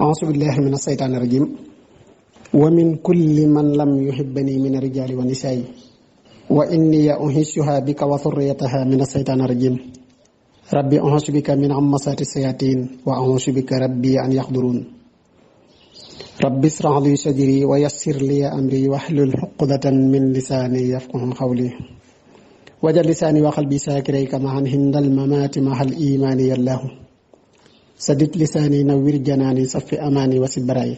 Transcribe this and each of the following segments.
أعوذ بالله من الشيطان الرجيم ومن كل من لم يحبني من الرجال والنساء وإني أعيذها بك وذريتها من الشيطان الرجيم ربي أعوذ بك من همزات الشياطين وأعوذ بك ربي أن يحضرون ربي اشرح لي صدري ويسر لي أمري واحلل عقدة من لساني يفقهوا قولي وجعل لساني وقلبي ذاكرين كما عند الممات مع الإيمان يا الله سدد لساني نوّر جناني صف أماني وسد برائي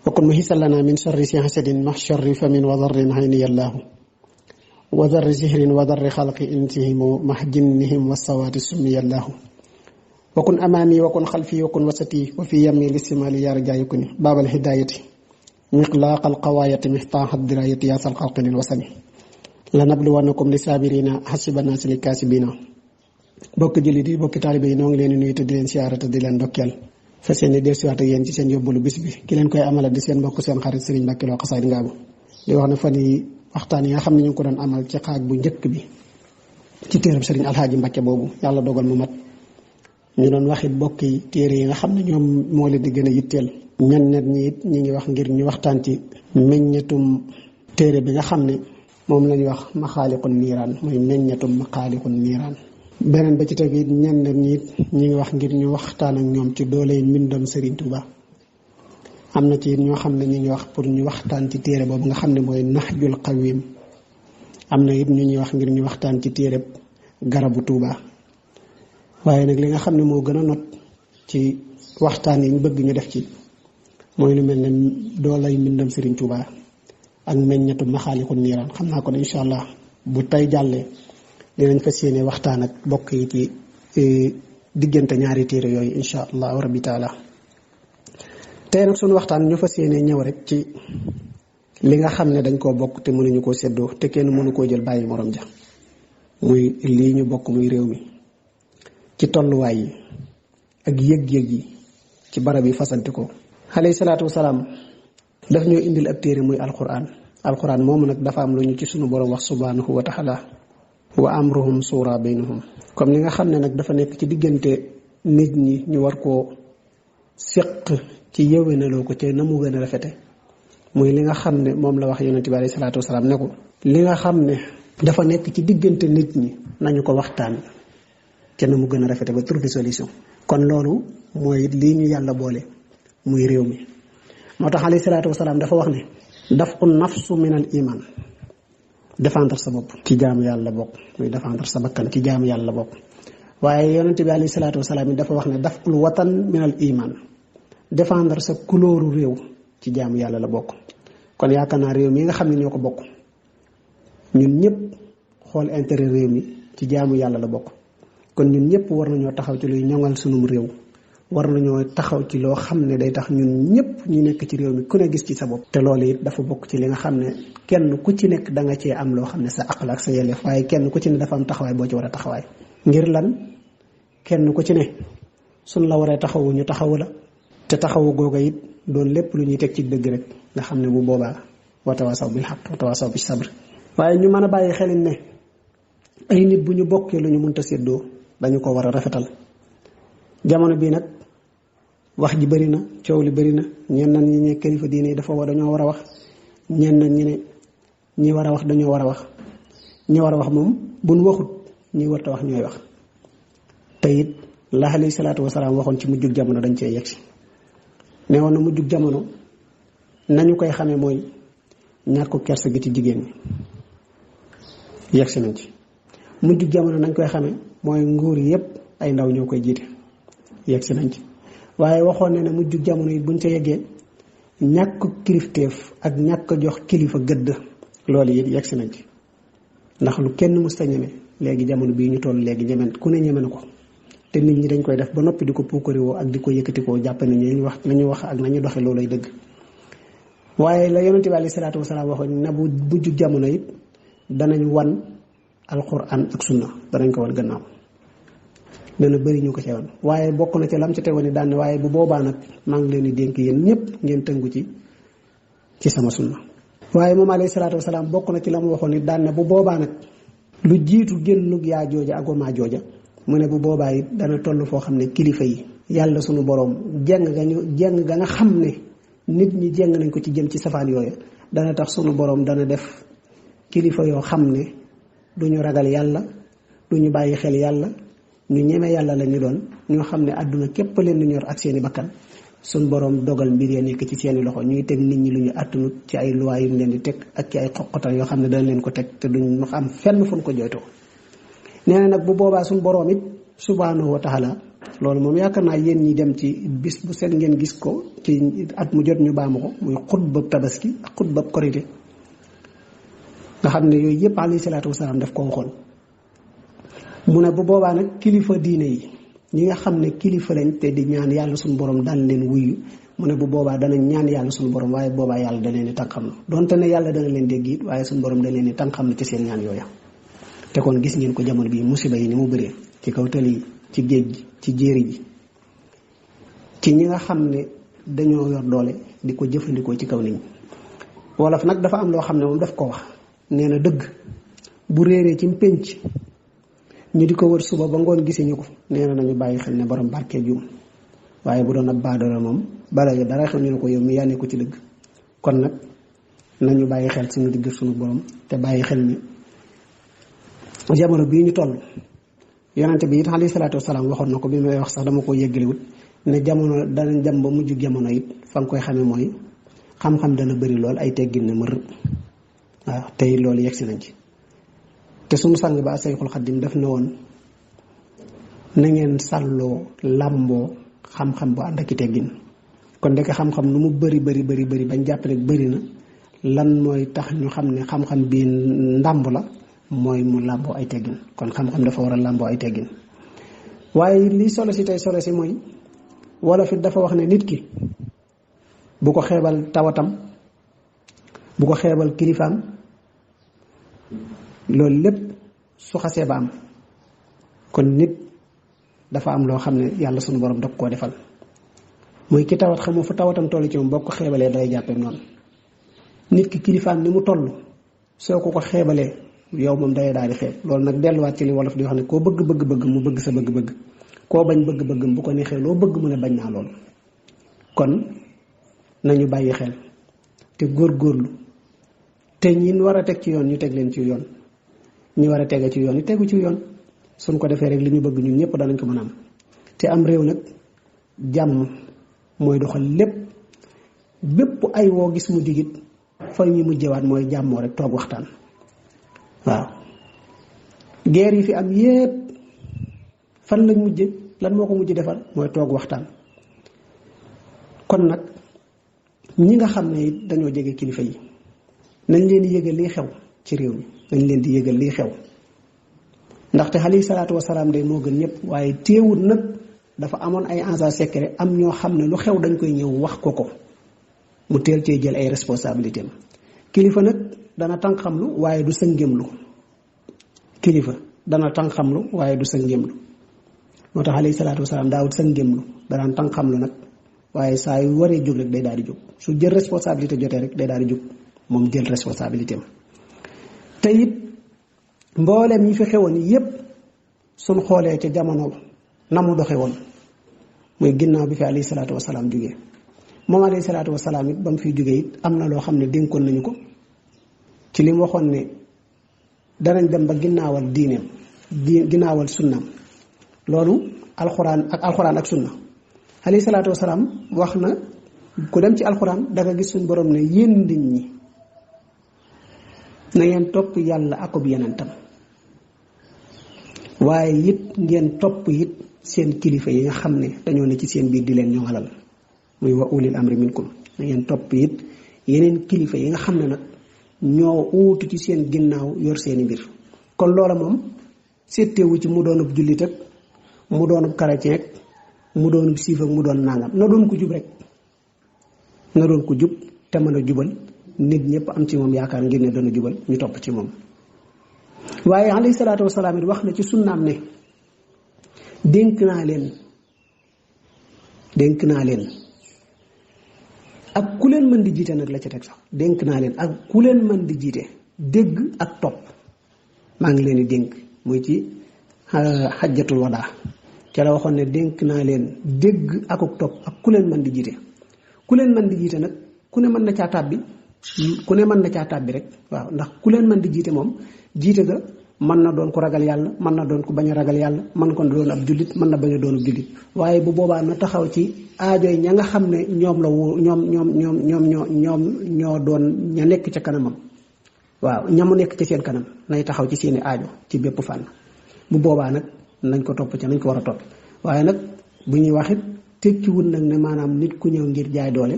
وكن مهيسا لنا من شر حسد مع شر فم وضر عين يا الله وضر زهر وضر خلق انتهم مع جنهم والسواد سمي الله وكن أمامي وكن خلفي وكن وسطي وفي يمي للشمال يا رجاء يكن باب الهداية مقلاق القواية مفتاح الدراية يا ذا الخلق للوسم لنبلونكم للصابرين حسب الناس للكاسبين bokk jullit yi bokk taalibe yi noo ngi leen di nuyu te di leen siyaara te di leen ndokkeel fas yéene dellusiwaat ak yéen ci seen yóbbalu bis bi ki leen koy amala di seen mbokk seen xarit Serigne Mbacke Lo Xasaayid Ngaabu di wax ne fan yi waxtaan yi nga xam ne ñu ngi ko doon amal ci xaaj bu njëkk bi ci téereb Serigne Alhaaji Mbacke boobu yàlla dogal mu mat ñu doon waxit bokk yi téere yi nga xam ne ñoom moo leen di gën a yitteel ñen ñi it ñi ngi wax ngir ñu waxtaan ci meññetum téere bi nga xam ne moom la ñuy wax maxaaliqun niiraan mooy meññetum maxaaliqun niiraan beneen ba ci teg it ñenn ñi ñi ngi wax ngir ñu waxtaan ak ñoom ci dooley mbindam Serigne Touba am na ci ñoo xam ne ñi ngi wax pour ñu waxtaan ci téere boobu nga xam ne mooy Nahjul Qawim am na it ñu ñuy wax ngir ñu waxtaan ci téere garabu Touba waaye nag li nga xam ne moo gën a not ci waxtaan yi ñu bëgg ñu def ci mooy lu mel ne dooley mbindam Serigne Touba ak meññetu maxaaliqun niiraan xam naa ko ne incha allah bu tey jàllee dinañ fas yéene waxtaan ak bokk yi ci diggante ñaari téere yooyu incha allahu rabbi taala tey nag suñu waxtaan ñu fas yéene ñëw rek ci li nga xam ne dañ koo bokk te mënuñu koo séddoo te kenn mënu koo jël bàyyi morom ja muy lii ñu bokk muy réew mi ci tolluwaay yi ak yëg-yëg yi ci barab yi fasanti ko alayhi salaatu wasalaam daf ñoo indil ab téere muy alquran moomu nag dafa am lu ñu ci sunu borom wax subhanahu wa taala wa amruhum suura baynahum comme ni nga xam ne nag dafa nekk ci diggante nit ñi ñu war koo séq ci yéwénaloo ko ci na mu gën a rafete muy li nga xam ne moom la wax yonent bi alayhi salaatu wasalaam ne ko li nga xam ne dafa nekk ci diggante nit ñi nañu ko waxtaan ci na mu gën a rafete ba trouver solution kon loolu mooy lii ñu yàlla boole muy réew mi moo tax alayhi salaatu wasalaam dafa wax ne dafu nafsu min al iman défendre sa bopp ci jaamu yàlla bokk muy défendre sa bakkan ci jaamu yàlla bokk waaye yonente bi alayhi salaatu wasalaam dafa wax ne daful watan minal iman défendre sa couleur réew ci jaamu yàlla la bokk kon yaakaar naa réew mi nga xam ne ñoo ko bokk ñun ñëpp xool intérêt réew mi ci jaamu yàlla la bokk kon ñun ñëpp war nañoo taxaw ci luy ñoŋal sunum réew war nañoo taxaw ci loo xam ne day tax ñun ñëpp ñu nekk ci réew mi ku ne gis ci sa bopp te loolu it dafa bokk ci li nga xam ne kenn ku ci nekk da nga cee am loo xam ne sa aql ak sa yelleef waaye kenn ku ci ne dafa am taxawaay boo ci war a taxawaay ngir lan kenn ku ci ne suñ la waree taxawu ñu taxawu la te taxawu googa it doon lépp lu ñuy teg ci dëgg rek nga xam ne bu boobaa watawaasaw bil haqq watawaasaw bis sabr waaye ñu mën a bàyyi xelin ne ay nit bu ñu bokkee lu ñu mënta séddoo dañu ko war a rafetal jamono bii nag wax ji bëri na coow li bëri na ñenn ñi ne kilifa diine yi dañoo war a wax ñenn ñi ne ñi war a wax dañoo war a wax ñi war a wax moom buñ waxut ñi warta wax ñooy wax te it la alayhi salaatu wasalaam waxoon ci mujjug jamono dañ cee yegsi ne woon na mujjug jamono nañu koy xamee mooy ñàkku kersa gi ci jigéen ñi yegsi nañ ci mujjug jamono nañ koy xamee mooy nguur yépp ay ndaw ñoo koy jiite yegsi nañ ci waaye waxoon ne mujjug jamono yi buñ ca yeggee ñàkk kilifteef ak ñàkk jox kilifa gëdd loolu it yegsi nañ ci ndax lu kenn musta ñeme léegi jamono bii ñu toll léegi ñemen ku ne ñeme na ko te nit ñi dañ koy def ba noppi di ko puukarewoo ak di ko yëkkatikoo jàpp ne ñu wax nañu wax ak nañu doxe loolay dëgg waaye la yonente bi alayhi salaatu wasalaam waxoon ne bu mujjug jamono it danañ wan alquran ak sunna danañ ko wan gannaaw dana bëri ñu ko ci wan waaye bokk na ci lam ci tegoon ni daan ne waaye bu boobaa nag maa ngi leen di dénk yéen ñëpp ngeen tëngu ci sama sunna waaye moom alayhi salaatu wasalaam bokk na ci la mu waxoon ni daan ne bu boobaa nag lu jiitu génnug yaa jooja ak wamaa jooja mu ne bu boobaa it dana toll foo xam ne kilifa yi yàlla sunu boroom jeng ga nga xam ne nit ñi jeng nañ ko ci jëm ci safaan yooyu dana tax sunu boroom dana def kilifa yoo xam ne duñu ragal yàlla duñu bàyyi xel yàlla ñu ñeme yàlla la ñu doon ñoo xam ne àdduna képp leen ñor ak seeni bakkan sunu boroom dogal mbir ya nekk ci seeni loxo ñuy teg nit ñi lu ñu àttanut ci ay luwaay yu leen di teg ak ci ay xoqatal yoo xam ne dana leen ko teg te duñ am fenn fu ñu ko jooytoo. nee na nag bu boobaa sunu boroom it subhaanahu wa taala loolu moom yaakaar naa yéen ñi dem ci bis bu set ngeen gis ko ci at mu jot ñu baamu ko muy xutbab tabaski ak xutbab korite nga xam ne yooyu yëpp alayhi salaatu wasalaam daf ko waxoon. mu ne bu boobaa nag kilifa diine yi ñi nga xam ne kilifa lañ te di ñaan yàlla suñu borom daan leen wuyu mu ne bu boobaa danañ ñaan yàlla suñu borom waaye boobaa yàlla da leen di tànqam donte ne yàlla dana leen dégg it waaye suñu borom da leen di tànqam ci seen ñaan yooya. te kon gis ngeen ko jamono bii musiba yi ni mu bëree ci kaw tali yi ci géej gi ci jéeri ji ci ñi nga xam ne dañoo yor doole di ko jëfandikoo ci kaw nit ñi. wolof nag dafa am loo xam ne moom daf ko wax nee na dëgg bu réeree ci pénc ñu di ko wër suba ba ngoon gisuñu ko nee na nañu bàyyi xel ne borom barke juum waaye bu doon ab baadoola moom bala yo dara xew ñu ne ko yow mi yànnee ko ci dëgg. kon nag nañu bàyyi xel suñu digg suñu borom te bàyyi xel ni jamono bii ñu toll yonente bi it alayhi salaatu wasalaam waxoon na ko bi may wax sax dama ko yëggalewut ne jamono danañ dem ba mujj jamono it fa nga koy xamee mooy xam-xam dana bëri lool ay teggin ne mër waaw tey loolu yegsi nañ ci. te suñu sang ba Sayxul Xaddim def na woon na ngeen sàlloo làmboo xam-xam bu ànd ak i teggin kon ndeke xam-xam nu mu bëri bañ jàpp rek bëri na lan mooy tax ñu xam ne xam-xam bii ndàmb la mooy mu làmboo ay teggin kon xam-xam dafa war a làmboo ay teggin. waaye li solo si tey solo si mooy wolof it dafa wax ne nit ki bu ko xeebal tawatam bu ko xeebal kilifaam loolu lépp su xasee ba am kon nit dafa am loo xam ne yàlla sunu borom daf koo defal mooy ki tawat xamoo fu tawatam toll ci moom boo ko xeebalee day jàppee noonu. nit ki kilifaam ni mu toll soo ko xeebalee yow moom day daal di xeeb loolu nag delluwaat ci li wolof di wax ne koo bëgg mu bëgg sa bëgg-bëgg koo bañ bëgg-bëggam bu ko neexee loo bëgg mu ne bañ naa loolu. kon nañu bàyyi xel te góorgóorlu te ñin war a teg ci yoon ñu teg leen ci yoon ñi war a tege ci yoon yi tegu ci yoon suñ ko defee rek li ñu bëgg ñun ñëpp danañ ko mën a am. te am réew nag jàmm mooy doxal lépp bépp ay woo gis mu digit fa ñu mujjewaat mooy jàmmoo rek toog waxtaan. waaw guerre yi fi am yépp fan lañ mujje lan moo ko mujj defal mooy toog waxtaan. kon nag ñi nga xam ne it dañoo jege kilifa yi nañ leen di yëgal lii xew ci réew mi nañ leen di yëgal lii xew ndaxte alayhi salaatu wasalaam de moo gën ñëpp waaye teewul nag dafa amoon ay agents secrets am ñoo xam ne lu xew dañ koy ñëw wax ko mu teel cee jël ay responsabilités am. kilifa nag dana tànqamlu waaye du sëngéemlu kilifa dana tànqamlu waaye du sëngéemlu moo tax alayhi salaatu wasalaam daawut sëngéemlu danaan tànqamlu nag waaye saa yu waree jóg rek day daal di jóg su jël responsabilité jotee rek day daal di jóg moom jël responsabilité am. te it mbooleem ñi fi xewoon yépp suñ xoolee ca jamono na mu doxe woon muy ginnaaw bi fi alayhi salaatu wasalaam jógee moom alayhi salaatu wasalaam it ba mu fiy jógee it am na loo xam ne dénkoon nañu ko ci li mu waxoon ne danañ dem ba ginnaawal diineem ginnaawal sunnaam loolu alxuraan ak sunna alayhi salaatu wasalaam wax na ku dem ci alxuraan danga gis suñ borom ne yéen nit ñi na ngeen topp yàlla akub yenentam waaye it ngeen topp it seen kilifa yi nga xam ne dañoo ne ci seen biir di leen ñoŋalal muy wa ulil amri minkum na ngeen topp it yeneen kilifa yi nga xam ne nag ñoo uutu ci seen ginnaaw yor seeni mbir. kon loola moom settewu ci mu doonub jullit ak mu doonub chrétien ak mu doonub siif ak mu doon nangam na doon ko jub rek na doon ko jub te mën a jubal nit ñëpp am ci moom yaakaar ngir ne dana jubal ñu topp ci moom. waaye alayhi salaatu wasalaam it wax na ci sunnaam ne dénk naa leen ak ku leen mën di jiite nag la ca teg sax dénk naa leen ak ku leen mën di jiite dégg ak topp maa ngi leen di dénk muy ci xajjatul wadaa ca la waxoon ne dénk naa leen dégg akuk topp ak ku leen mën di jiite ku leen mën di jiite nag ku ne mën na caa tàbbi ku ne mën na caa tàbbi rek waaw ndax ku leen mën di jiite moom jiite ga mën na doon ku ragal yàlla mën na doon ku bañ a ragal yàlla mën ko doon ab jullit mën na bañ a doon ab jullit waaye bu boobaa na taxaw ci aajoy ña nga xam ne ñoom la woo ñoo doon ña nekk ca kanamam waaw ña mu nekk ci seen kanam nay taxaw ci seeni aajo ci bépp fànn bu boobaa nag nañ ko topp ca nañ ko war a topp waaye nag bu ñuy wax it tekkiwul nag ne maanaam nit ku ñëw ngir jaay doole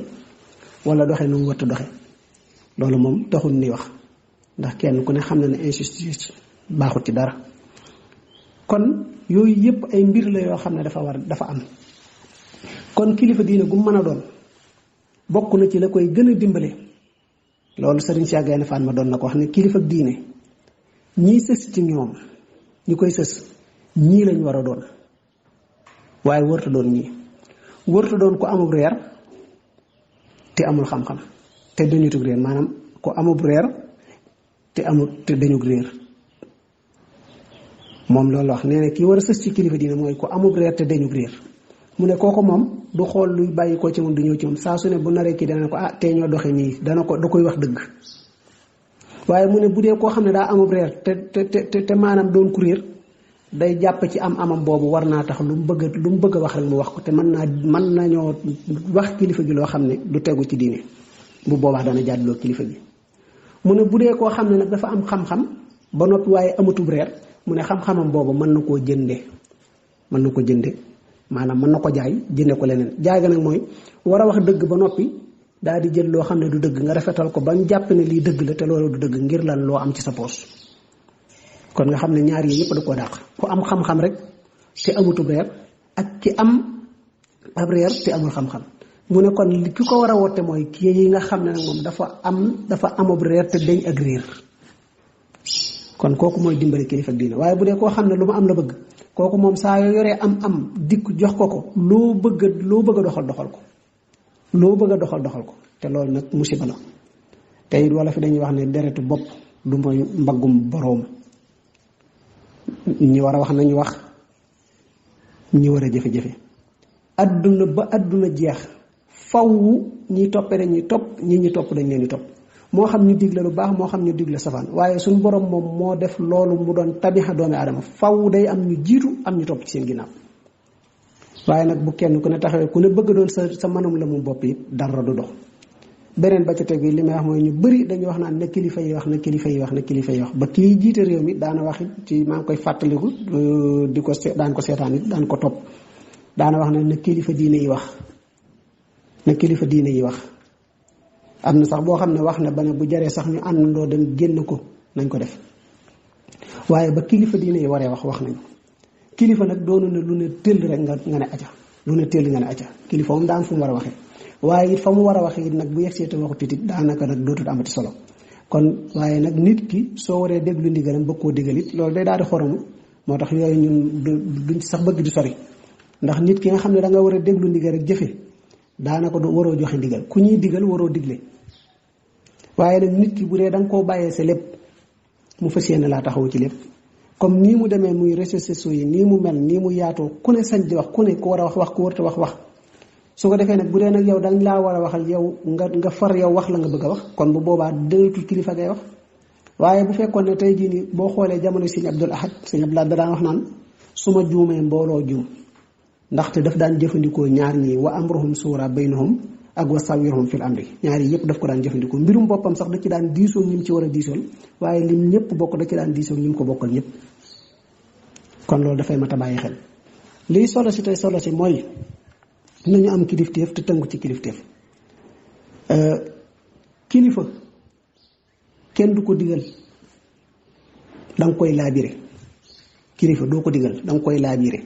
wala doxe nu mu wëtt doxe loolu moom taxul ni wax ndax kenn ku ne xam na ne injustice baaxut ci dara kon yooyu yëpp ay mbir la yoo xam ne dafa am kon kilifa diine gu mën a doon bokk na ci la koy gën a dimbale loolu sëriñ Cheikh Gaïndé Fatma doon na ko wax ne kilifa diine ñii sës ci ñoom ñi koy sës ñii lañ war a doon waaye wërta doon ñii wërta doon ko amul reer te amul xam-xam te dañutug réer maanaam ko amul reer te dañug réer moom loolu wax nee na kii war a sës ci kilifa diine mooy ko amul reer te dañug réer mu ne kooku moom du xool luy bàyyi ko ci moom du ñëw ci moom saa su ne bu naree kii dana ko tey ñoo doxe nii da koy wax dëgg waaye mu ne bu dee koo xam ne daa amul reer te maanaam doon ku réer day jàpp ci amam boobu war naa tax lu mu bëgg a wax rek mu wax ko te mën nañoo wax kilifa gi loo xam ne du tegu ci diine bu boobaa dana jàddloo kilifa gi mu ne bu dee koo xam ne nag dafa am xam-xam ba noppi waaye amatub reer mu ne xam-xamam boobu mën na koo jënde maanaam mën na ko jaay jënde ko leneen jaay ga nag mooy war a wax dëgg ba noppi daal di jël loo xam ne du dëgg nga rafetal ko ba ñu jàpp ne lii dëgg la te loolu du dëgg ngir lan loo am ci sa poos kon nga xam ne ñaar yi yëpp da koo dàq ku am xam-xam rek te amutub reer ak ki am ab reer te amul xam-xam mu ne kon ki ko war a woote mooy kii yi nga xam ne nag moom dafa amub reer te deñ ak réer kon kooku mooy dimbali kilifa diine waaye bu dee koo xam ne lu mu am la bëgg kooku moom saa yoo yoree am dikk jox ko loo bëgg a doxal ko loo bëgg a doxal ko te loolu nag musiba la te it wala fi dañuy wax ne deretu bopp du mooy mbaggum boroom ñi war a wax nañu wax ñi war a jëfe-jëfe adduna ba adduna jeex faw ñi toppe dañ ñuy topp ñi topp dañ leen di topp moo xam ñu digle lu baax moo xam ñu digle safaan waaye suñu borom moom moo def loolu mu doon tabixa doomi aadama faw day am ñu jiitu am ñu topp ci seen ginnaaw waaye nag bu kenn ku ne taxawee ku ne bëgg doon sa manum la mu bopp it dara du dox beneen ba ca teg li may wax mooy ñu bëri dañuy wax naan ne kilifa yi wax ba kii jiite réew mi daana wax ci maa ngi koy fàttaliku daan ko seetaan it daan ko topp daana wax ne kilifa diine yi wax am na sax boo xam ne wax na ba ne bu jaree sax ñu àndandoo dem génn ko nañ ko def waaye ba kilifa diine yi waree wax nañu kilifa nag doonu ne lu ne tëll rek nga ne acca lu ne tëll nga ne acca kilifa moom daan fu mu war a waxee waaye it fa mu war a waxee it nag bu yegsee te waxu titit daanaka nag dootul amati solo kon waaye nag nit ki soo waree déglu ndigalam bëgg koo digal it loolu day daal di xoromu moo tax yooyu ñun duñ sax bëgg di sori ndax nit ki nga xam ne da nga war a déglu ndigal rek jëfe daanaka du waroo joxe ndigal ku ñuy digal waroo digle waaye nag nit ki bu dee da nga koo bàyyee sa lépp mu fas yéene laa taxawu ci lépp comme nii mu demee muy réseaux sociaux yi nii mu mel nii mu yaatoo ku ne sañ di wax ku ne ku war a wax ku warta wax su ko defee nag bu dee nag yow dañ laa war a waxal yow nga far yow wax la nga bëgg a wax kon bu boobaa dënatul kilifa ngay wax waaye bu fekkoon ne tey jii nii boo xoolee jamono sëñ Abdul Ahad sëñ Abdul Ahad da daan wax naan su ma juumee mbooloo juum ndaxte daf daan jëfandikoo ñaar ñii wa amruhum suura baynahum ak wa sawirhum fil amri ñaar yi yëpp daf ko daan jëfandikoo mbirum boppam sax da ci daan diisoog ñi mu ci war a diisool waaye lim ñëpp bokk da ci daan diisoog ñi mu ko bokkal ñëpp kon loolu dafay mat a bàyyi xel liy solo si tey solo si mooy nañu am kilifteef te tënku ci kilifteef kilifa kenn du ko digal danga koy laabire kilifa doo ko digal danga koy laabire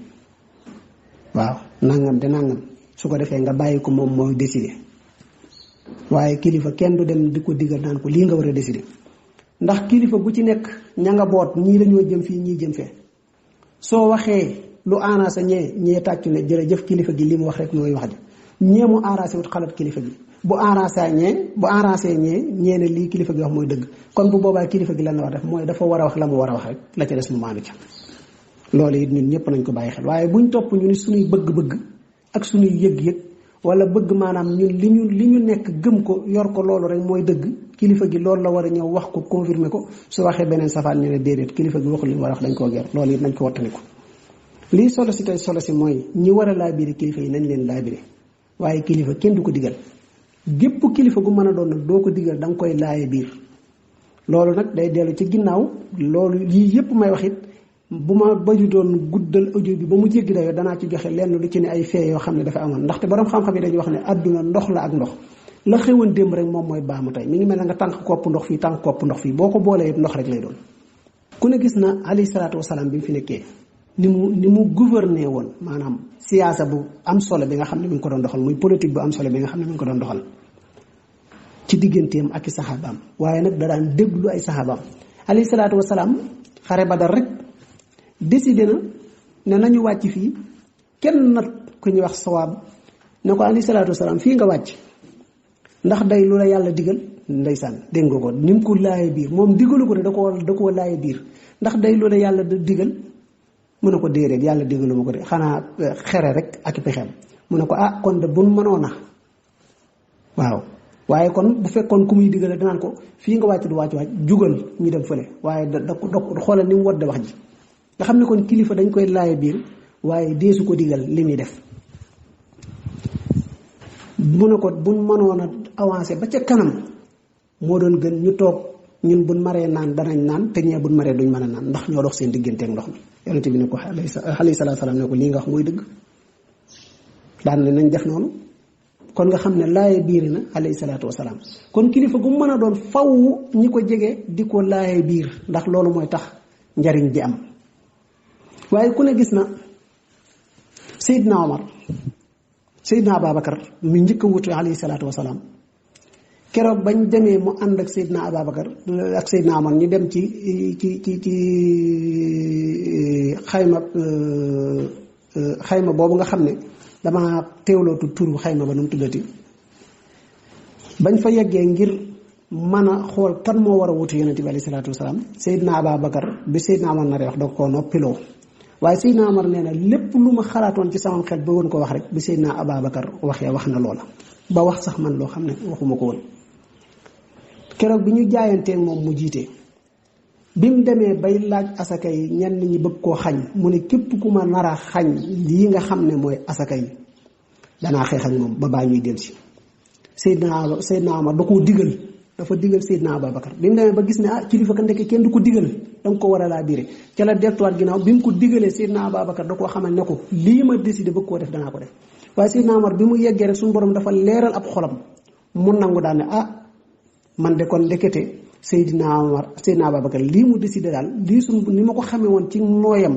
waaw nangam de nangam su ko defee nga bàyyi ko moom mooy décider waaye kilifa kenn du dem di ko digal naan ko lii nga war a décider ndax kilifa bu ci nekk ña nga boot ñii lañoo jëm fii ñii jëm fee soo waxee lu arrangé ñee tàccu ne jërëjëf kilifa gi li mu wax rek mooy wax ji ñee mu arrangé wut xalaat kilifa gi bu arrangé ñee ne lii kilifa gi wax mooy dëgg kon bu boobaa kilifa gi lan la war def mooy dafa war a wax la mu war a wax rek la ca des mu maanu ca loolu it ñun ñëpp nañ ko bàyyi xel waaye buñ topp ñu ni suñuy bëgg-bëgg ak suñuy yëg-yëg wala bëgg maanaam ñun li ñu nekk gëm ko yor ko loolu rek mooy dëgg kilifa gi loolu la war a ñëw wax ko confirmer ko su waxee beneen safaan ñu ne déedéet kilifa gi waxul li mu war a wax dañ koo ger loolu it nañ ko wattaniku lii solo si tey solo si mooy ñi war a laabire kilifa yi nañ leen laabire waaye kilifa kenn du ko digal gépp kilifa gu mën a doon nag doo ko digal da nga koy laaye biir loolu nag day dellu ci ginnaaw loolu yii yëpp may wax it bu ma baju doon guddal audio bi ba mu jéggi dayoo danaa ci joxe lenn lu ci ne ay fee yoo xam ne dafa amoon ndaxte borom xam-xam yi dañuy wax ne àdduna ndox la ak ndox la xewoon démb rek moom mooy baamu tey mi ngi mel ne nga tànk kopp ndox fii tànk kopp ndox fii boo ko boolee yëpp ndox rek lay doon ku ne gis na alayhi salaatu wasalaam bi mu fi nekkee ni mu gouverner woon maanaam siyaasa bu am solo bi nga xam ne mi ngi ko doon doxal muy politique bu am solo bi nga xam ne mi ngi ko doon doxal ci digganteem ak i saxaabaam waaye nag da daan déglu ay saxaabaam alayhi salaatu wasalaam xare Badar rek décidé na ne nañu wàcc fii kenn nag ku ñuy wax sawaab ne ko alayhi salaatu wasalaam fii nga wàcc ndax day lu la yàlla digal ndeysaan dégg nga ko ni mu ko laaye biir moom digalu ko de da koo laaye biir ndax day lu la yàlla digal mu ne ko déedéet yàlla digalu ma ko de xanaa xere rek ak pexeem mu ne ko ah kon de buñ mënoon a waaw waaye kon bu fekkoon ku muy digale danaan ko fii nga wàcc du wàcc jugal ñu dem fële waaye da xoolal ni mu wodde wax ji nga xam ne kon kilifa dañ koy laaye biir waaye deesu ko digal li muy def mu ne ko buñ mënoon a avancé ba ca kanam moo doon gën ñu toog ñun buñ maree naan danañ naan te ñee buñ maree duñ mën a naan ndax ñoo dox seen digganteeg ndox mi yonente bi ne ko alayhi salaatu salaam ne ko lii nga wax mooy dëgg daan ne nañ def noonu kon nga xam ne laaye biir na alayhi salaatu wasalaam kon kilifa gu mën a doon faw ñi ko jege di ko laaye biir ndax loolu mooy tax njariñ di am waaye ku ne gis na Seydina Omar Seydina Ababacar mi njëkk a wutu alayhi salaatu wasalaam keroog bañ demee mu ànd ak Seydina Ababacar ak Seydina Omar ñu dem ci xayma boobu nga xam ne dama teewlootu turu xayma ba nu mu tuddati bañ fa yeggee ngir mën a xool kan moo war a wutu yonente bi alayhi salaatu wasalaam Seydina Ababacar bi Seydina Omar na wax da ko noppiloo waaye Seydina Omar nee na lépp lu ma xalaatoon ci sama xel ba woon ko wax rek bi Seydina Ababacar waxee wax na loola ba wax sax man loo xam ne waxuma ko woon keroog bi ñu jaayanteeg moom mu jiite bi mu demee bay laaj asaka yi ñenn ñi bëgg koo xañ mu ne képp ku ma nar a xañ lii nga xam ne mooy asaka yi danaa xeex ak moom ba baa ñuy dellusi Seydina Omar da koo digal dafa digal Seydina Ababacar bi mu demee ba gis ne kilifa ka ndekk kenn du ko digal danga ko war a laa biire ca la deltuwaat ginnaaw bi mu ko digalee Seydina Ababacar da koo xamal ne ko lii ma décidé bëgg koo def danaa ko def waaye Seydina Omar bi mu yeggee rek suñu borom dafa leeral ab xolam mu nangu daal ne man de kon ndekete Seydina Ababacar lii mu décidé daal lii suñ ni ma ko xamee woon ci nooyam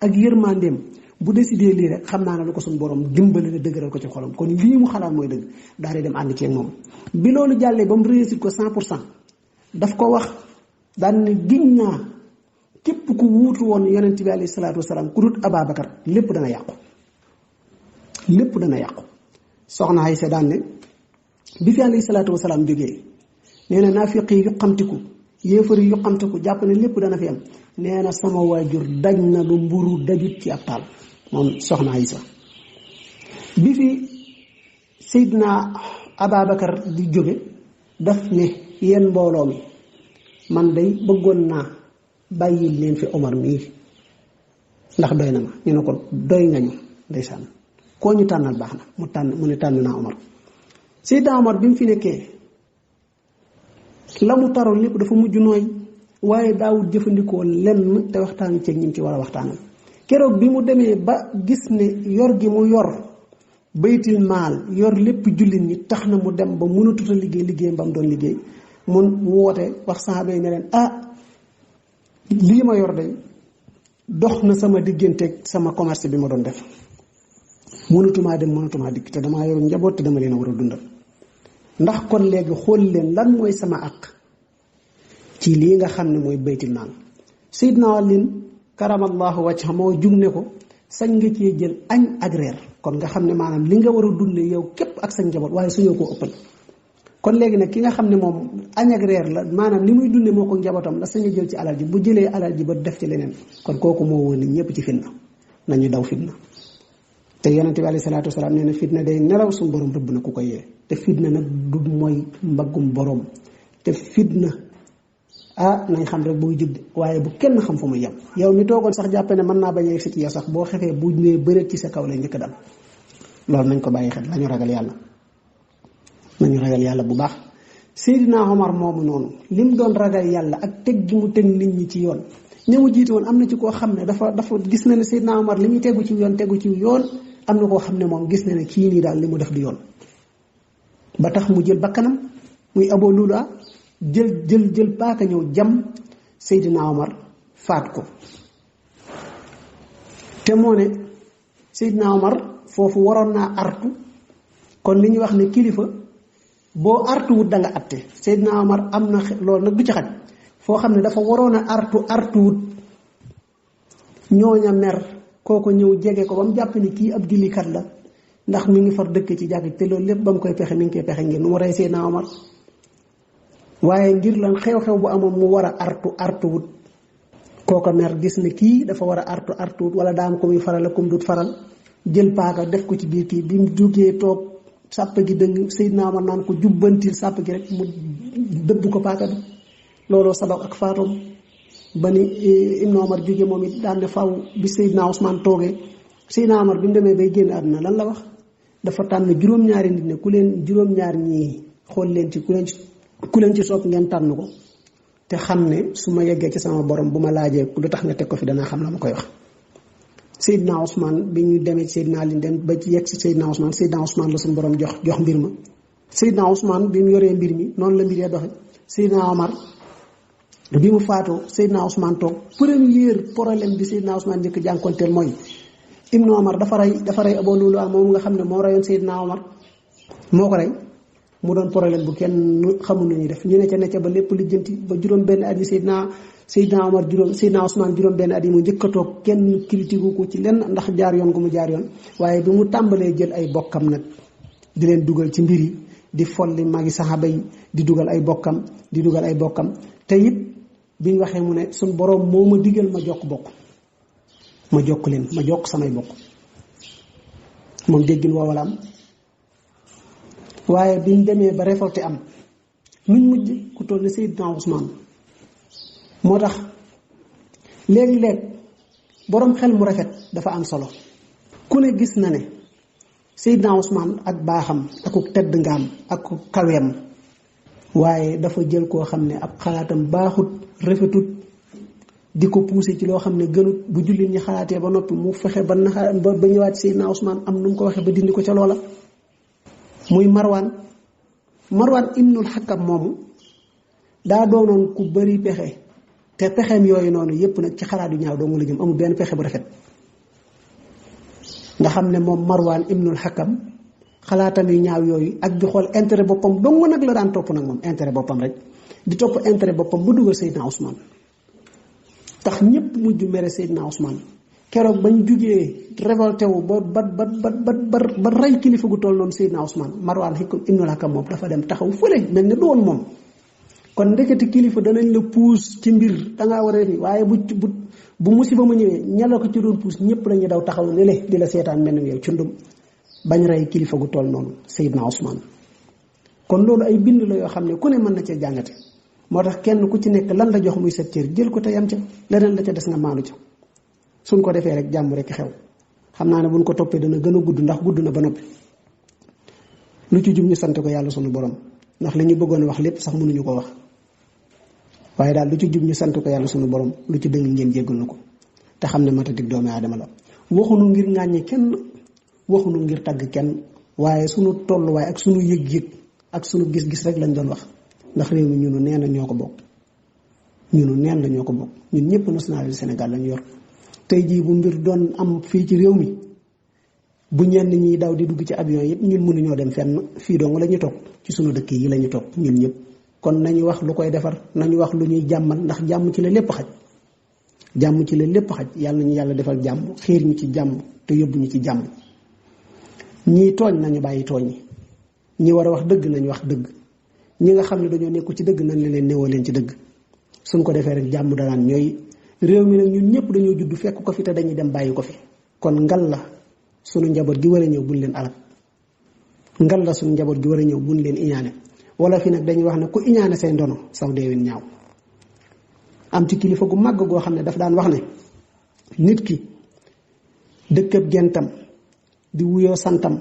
ak yërmandeem bu décidé lii rek xam naa ne lu ko suñu borom dimbali na dëgëral ko ci xolam kon lii mu xalaat mooy dëgg daal di dem ànd ceeg moom bi loolu jàllee ba mu réussir ko 100% daf ko wax daan ne giñ naa képp ku wuutu woon yonent bi alayhi salaatu wasalaam ku dut Ababacar lépp dana yàqu soxna Aysa daan ne bi fi alayhi salaatu wasalaam jógee nee na naafiq yi yuqamtiku yéefar yi yuqamtiku jàpp ne lépp dana fi am nee na sama waajur daj na lu mburu dajut ci ab taal moom soxna Aysa bi fi Seydina Ababacar di jóge daf ne yéen mbooloo mi man day bëggoon naa bàyyi leen fi Omar mii ndax doy na ma ñu ne ko doy nga ñu ndeysaan koo ñu tànnal baax na mu ne tànn naa Omar Seydina Omar bi mu fi nekkee la mu taroon lépp dafa mujj nooy waaye daawul jëfandikoo lenn te waxtaan ceeg ñi ci war a waxtaanal keroog bi mu demee ba gis ne yor gi mu yor baytil maal yor lépp jullit ñi tax na mu dem ba mënatut a liggéeyam ba mu doon liggéey mun woote wax saxaaba yi ne leen lii ma yor day dox na sama digganteeg sama commerce bi ma doon def mënatumaa dem mënatumaa dikk te damaa yor njaboot te dama leen a war a dundal ndax kon léegi xool leen lan mooy sama àq ci lii nga xam ne mooy baytil maal Seydina Ali karamallahu wajha moo jug ne ko sañ nga cee jël añ ak reer kon nga xam ne maanaam li nga war a dundee yow képp ak sa njaboot waaye suñoo koo ëppal kon léegi nag ki nga xam ne moom añ ak reer la maanaam li muy dunde moo ko njabootam la sañ a jël ci alal ji bu jëlee alal ji ba def ci leneen kon kooku moo woon nit ñëpp ci fitna nañu daw fitna. te yonente bi alayhi salaatu wasalaam nee na fitna day nelaw suñu borom rëbb na ku ko yee te fitna nag du mooy mbaggum borom te fitna nañ xam rek booy jug waaye bu kenn xam fu muy yem yow mi toogoon sax jàppe ne mën naa bañ a yegg si ci yow sax boo xefee bu nee bëreet ci sa kaw lay njëkk dal loolu nañ ko bàyyi xel nañu ragal yàlla nañu ragal yàlla bu baax. Seydina Omar moomu noonu lim doon ragal yàlla ak teg gi mu teg nit ñi ci yoon ñëmu jiite woon am na ci koo xam ne dafa gis na ne Seydina Omar li muy tegu ci yoon am na koo xam ne moom gis na ne kii nii daal li mu def du yoon ba tax mu jël bakkanam muy Abu Lula jël paaka ñëw jam Seydina Omar faat ko te moo ne Seydina Omar foofu waroon naa artu kon li ñuy wax ne kilifa boo artuwut da nga atte Seydina Omar am na loolu nag du ci xaj foo xam ne dafa waroon a artuwut ñooña mer kooko ñëw jege ko ba mu jàpp ni kii ab jullikat la ndax mi ngi far dëkk ci jàkk te loolu lépp ba mu koy pexe mi ngi koy pexe ngir nu mu rey Seydina Omar waaye ngir lan xew-xew bu amoon mu war a artuwut kooko mer gis ne kii dafa war a artuwut wala daa am ko muy faral ak ko mu dut faral jël paaka def ko ci biir kii bi mu jógee toog sàpp gi dëng Seydina Omar naan ko jubbantil sàpp gi rek mu dëbb ko paaka bi looloo sabab ak faatoom ba ni Ibn Omar jóge moom it daan ne faw bi Seydina Ousmane toogee Seydina Omar bi mu demee bay génn àdduna lan la wax dafa tànn juróom-ñaari nit ne ku leen juróom-ñaar ñii xool leen ci ku leen ci sopp ngeen tànn ko te xam ne su ma yeggee ci sama borom bu ma laajee lu tax nga teg ko fi danaa xam la ma koy wax. Seydina Ousmane bi ñu demee ci Seydina Ali dem ba ci yegg si Seydina Ousmane la suñu borom jox mbir ma Seydina Ousmane bi mu yoree mbir mi noonu la mbir yee doxe Seydina Omar bi mu faatoo Seydina Ousmane toog premier problème bi Seydina Ousmane njëkk jànkonteel mooy Ibn Omar dafa rey Abu Lulu moom nga xam ne moo reyoon Seydina Omar moo ko rey mu doon problème bu kenn xamul nu ñuy def ñu ne ca ba lépp lijjanti ba juróom benn at yi Seydina Ousmane juróom benn at yi mu njëkk a toog kenn critiqué ko ci lenn ndax jaar yoon gu mu jaar yoon waaye bi mu tàmbalee jël ay bokkam nag di leen dugal ci mbir yi di folli magi saxaaba yi di dugal ay bokkam te it bi ñu waxee mu ne suñ boroom moo ma digal ma jokk bokk ma jokk leen ma jokk samay bokk moom déggin woo wala am waaye biñ demee ba révolté am nuñ mujj ku toll ni Seydina Ousmane moo tax léeg-léeg boroom xel mu rafet dafa am solo ku ne gis na ne Seydina Ousmane ak baaxam ak tedd ngaam ak kaweem waaye dafa jël koo xam ne ab xalaatam baaxut rafetut di ko poussé ci loo xam ne gënut bu jullit ñi xalaatee ba noppi mu fexe ba ñëwaat Seydina Ousmane am nu mu ko waxee ba dindi ko ca loola muy Marwan ibnul Hakam moomu daa doonoon ku bari pexe te pexeem yooyu noonu yépp nag ci xalaat yu ñaaw doo nga la jëm amul benn pexe bu rafet nga xam ne moom Marwan ibnul Hakam xalaatam yu ñaaw yooyu ak di xool intérêt boppam dong nag la daan topp nag moom intérêt boppam rek di topp intérêt boppam bu dugal Seydina Ousmane tax ñépp mujj mere Seydina Ousmane keroog bañ jugee révolté wu ba rey kilifa gu toll noonu Seydina Ousmane Marwan ibnul Hakam moom dafa dem taxaw fële mel ne doon moom kon ndeketi kilifa danañ la puus ci mbir dangaa war a ni waaye bu musiba ma ñëwee ñala ko ci doon puus ñëpp dañuy daw taxaw ne le di la seetaan mel ni yow cundum bañ rey kilifa gu toll noonu Seydina Ousmane kon loolu ay bind la yoo xam ne ku ne mën na cee jàngate moo tax kenn ku ci nekk lan la jox muy sa cër jël ko te yam ca leneen la ca des nga maandu ca suñ ko defee rek jàmm rek xew xam naa ne buñ ko toppee dana gën a gudd ndax gudd na ba noppi lu ci jub ñu sant ko yàlla sunu borom ndax li ñu bëggoon wax lépp sax mënuñu ko wax waaye daal lu ci jub ñu sant ko yàlla sunu borom lu ci dëng ngeen jéggal na ko te xam ne matatik doomi aadama la waxunu ngir ŋàññi kenn waxunu ngir tagg kenn waaye sunu tolluwaay ak sunu yëg-yëg ak sunu gis-gis rek lañ doon wax ndax réew mi ñunu neen la ñoo ko bokk ñun ñëpp nationalité Sénégal lañ yor tey jii bu mbir doon am fii ci réew mi bu ñenn ñi daw di dugg ci avion yëpp ñun mënuñoo dem fenn fii dong la ñu toog ci sunu dëkk yi la ñu toog ñun ñëpp kon nañu wax lu koy defar nañu wax lu ñuy jàmmal ndax jàmm ci la lépp xaj yàlla nañu yàlla defal jàmm xiir ñu ci jàmm te yóbbu ñu ci jàmm ñii tooñ nañu bàyyi tooñ ñi war a wax dëgg nañu wax dëgg ñi nga xam ne dañoo nekku ci dëgg nañ leen néewoo leen ci dëgg suñ ko defee rek jàmm danaan ñooy réew mi nag ñun ñëpp dañoo judd fekk ko fi te dañuy dem bàyyi ko fi kon ngal la sunu njaboot gi war a ñëw buñ leen alal ngal la sunu njaboot gi war a ñëw buñ leen iñaane wala fi nag dañuy wax ne ku iñaane say ndono saw deewin ñaaw am ci kilifa gu màgg goo xam ne daf daan wax ne nit ki dëkkab gentam di wuyoo santam